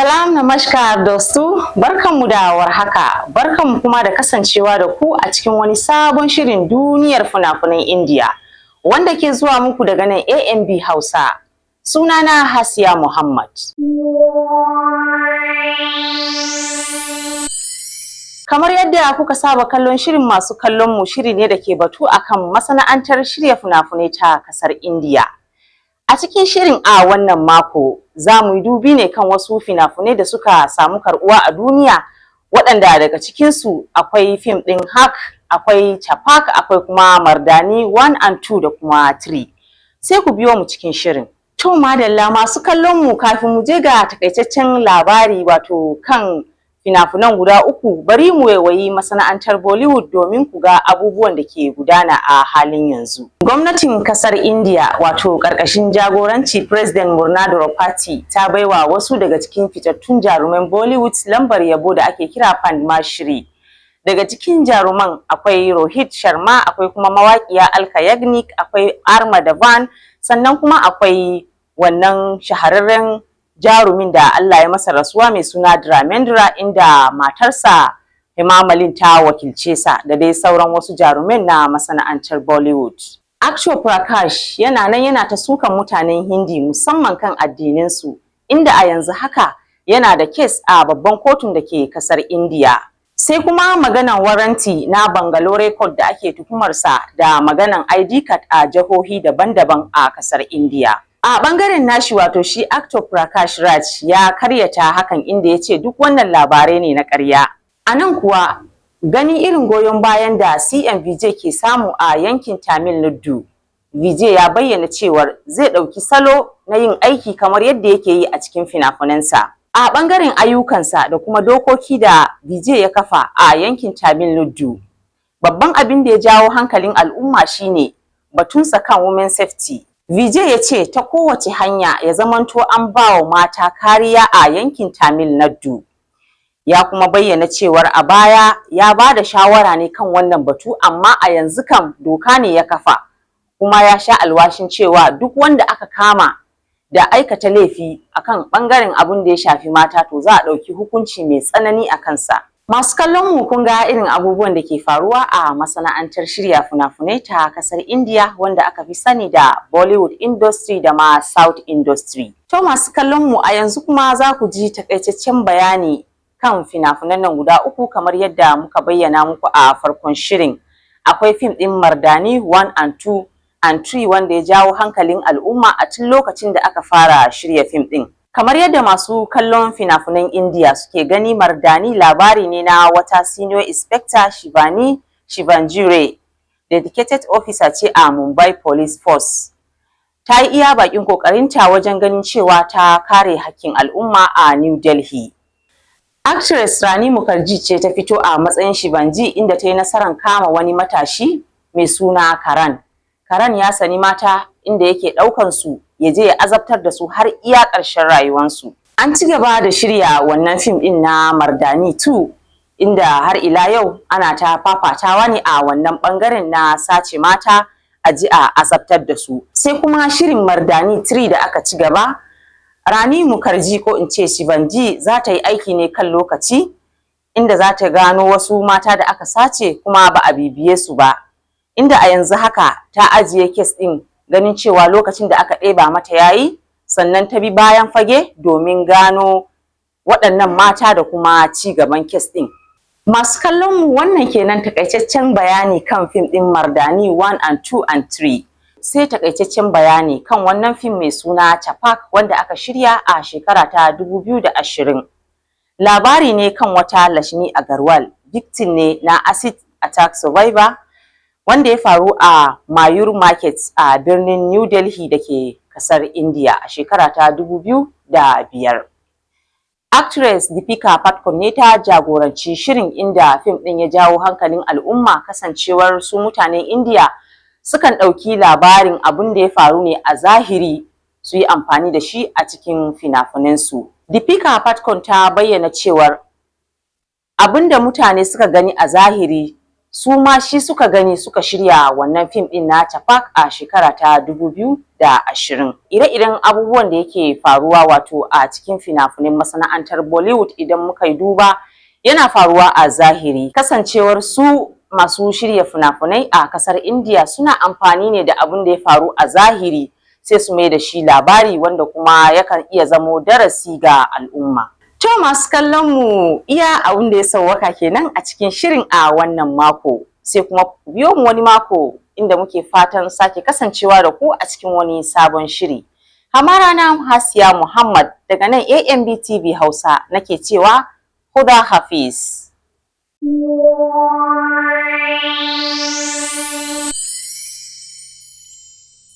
Salam, namaskar dostu, barkanmu da warhaka, barkanmu kuma da kasancewa da ku a cikin wani sabon shirin Duniyar Fina-finan Indiya wanda ke zuwa muku daga nan AMB Hausa. Sunana Hasiya Muhammad. Kamar yadda kuka saba kallon shirin, masu kallon mu, shiri ne da ke batu akan masana'antar shirya fina-finai ta kasar Indiya. A cikin shirin a wannan mako, za mu yi dubi ne kan wasu fina-finai da suka samu karɓuwa a duniya, waɗanda daga cikinsu akwai fim ɗin Hack, akwai Chapak, akwai kuma Mardani 1 and 2 da kuma 3. Sai ku biyo mu cikin shirin. To madalla, masu kallon mu, kafin mu je ga takaitaccen labari, wato kan fina-finan guda uku, bari mu waiwayi masana'antar Bollywood domin ku ga abubuwan da ke gudana a halin yanzu. Gwamnatin kasar India, wato karkashin jagoranci President Murmu Draupadi, ta baiwa wasu daga cikin fitattun jaruman Bollywood lambar yabo da ake kira Padma Shri. Daga cikin jaruman akwai Rohit Sharma, akwai kuma mawaƙiya Alka Yagnik, akwai R Madhavan, sannan kuma akwai wannan shahararren jarumin da Allah ya masa rasuwa mai suna Dharmendra, inda matarsa Hema Malini ta wakilce sa, da dai sauran wasu jarumin na masana'antar Bollywood. Actor Prakash yana nan yana ta sukan mutanen Hindi, musamman kan addininsu, inda a yanzu haka yana da case a babban kotun da ke kasar India. Sai kuma maganan warrant na Bangalore Court da ake tuhumarsa da maganan ID card a jihohi daban-daban a kasar India. A bangaren nashi, wato shi actor Prakash Raj ya karyata hakan, inda ya ce duk wannan labarai ne na ƙarya. A nan kuwa, ganin irin goyon bayan da CM Vijay ke samu a yankin Tamil Nadu, Vijay ya bayyana cewar zai ɗauki salo na yin aiki kamar yadda yake yi a cikin fina-finansa. A ɓangaren ayyukansa da kuma dokoki da Vijay ya kafa a yankin Tamil Nadu, babban abin da ya jawo hankalin al'umma shine batunsa kan women safety. Vijay ya ce ta kowace hanya ya zamanto an ba wa mata kariya a yankin Tamil Nadu. Ya kuma bayyana cewar a baya ya ba da shawara ne kan wannan batu, amma a yanzu kam doka ne ya kafa, kuma ya sha alwashin cewa duk wanda aka kama da aikata laifi akan ɓangaren abin da ya shafi mata, to za a ɗauki hukunci mai tsanani a kansa. Masu kallon mu, kun ga irin abubuwan da ke faruwa a masana'antar shirya fina-finai ta kasar India, wanda aka fi sani da Bollywood industry da ma South industry. To masu kallon mu, a yanzu kuma za ku ji takaitaccen bayani kan fina-finan nan guda uku kamar yadda muka bayyana muku a farkon shirin. Akwai fim ɗin Mardani 1 and 2 and 3, wanda ya jawo hankalin al'umma a tun lokacin da aka fara shirya fim ɗin. Kamar yadda masu kallon fina-finan India suke gani, Mardani labari ne na wata senior inspector, Shivani Shivangire, dedicated officer ce a Mumbai Police Force. Ta yi iya bakin kokarinta wajen ganin cewa ta kare hakkin al'umma a New Delhi. Actress Rani Mukherjee ce ta fito a matsayin Shivanji, inda ta yi nasarar kama wani matashi mai suna Karan. Karan ya sani mata, inda yake ɗaukan su ya je ya azabtar da su har iya ƙarshen rayuwansu. An ci gaba da shirya wannan fim ɗin na Mardani 2, inda har ila yau ana ta fafatawa ne a wannan ɓangaren na sace mata a ji a azabtar da su. Sai kuma shirin Mardani 3 da aka ci gaba, Rani Mukherjee, ko in ce Shivanji, za ta yi aiki ne kan lokaci, inda za ta gano wasu mata da aka sace kuma ba a bibiye su ba. Inda a yanzu haka ta ajiye case ɗin, ganin cewa lokacin da aka ɗeba mata yayi, sannan ta bi bayan fage domin gano waɗannan mata da kuma ci gaban case ɗin. Masu kallon mu, wannan kenan takaitaccen bayani kan fim ɗin Mardani 1 and 2 and 3. Sai takaitaccen bayani kan wannan fim mai suna Chapak, wanda aka shirya a shekara ta 2020. Labari ne kan wata Lashmi Agarwal, victim ne na acid attack survivor, wanda ya faru a Mayur Market a birnin New Delhi da ke kasar India a shekara ta 2005. Actress Deepika Padukone ne ta jagoranci shirin, inda fim ɗin ya jawo hankalin al'umma, kasancewar su mutanen India sukan ɗauki labarin abin da ya faru ne a zahiri su yi amfani da shi a cikin fina-finansu. Deepika Padukone ta bayyana cewar abin da mutane suka gani a zahiri Su ma shi suka gani suka shirya wannan fim ɗin na Chhapaak a shekara ta 2020. Ire-iren abubuwan da yake faruwa, wato a cikin fina-finan masana'antar Bollywood, idan muka yi duba, yana faruwa a zahiri, kasancewar su masu shirya fina-finai a kasar India suna amfani ne da abin da ya faru a zahiri, sai su mai da shi labari wanda kuma yakan iya zamo darasi ga al'umma. To, masu kallon mu, iya abin da ya sauwaka kenan a cikin shirin a wannan mako. Sai kuma ku biyo mu wani mako, inda muke fatan sake kasancewa da ku a cikin wani sabon shiri. Hamarana Hasiya Muhammad daga nan AMB TV Hausa nake cewa Khuda Hafiz.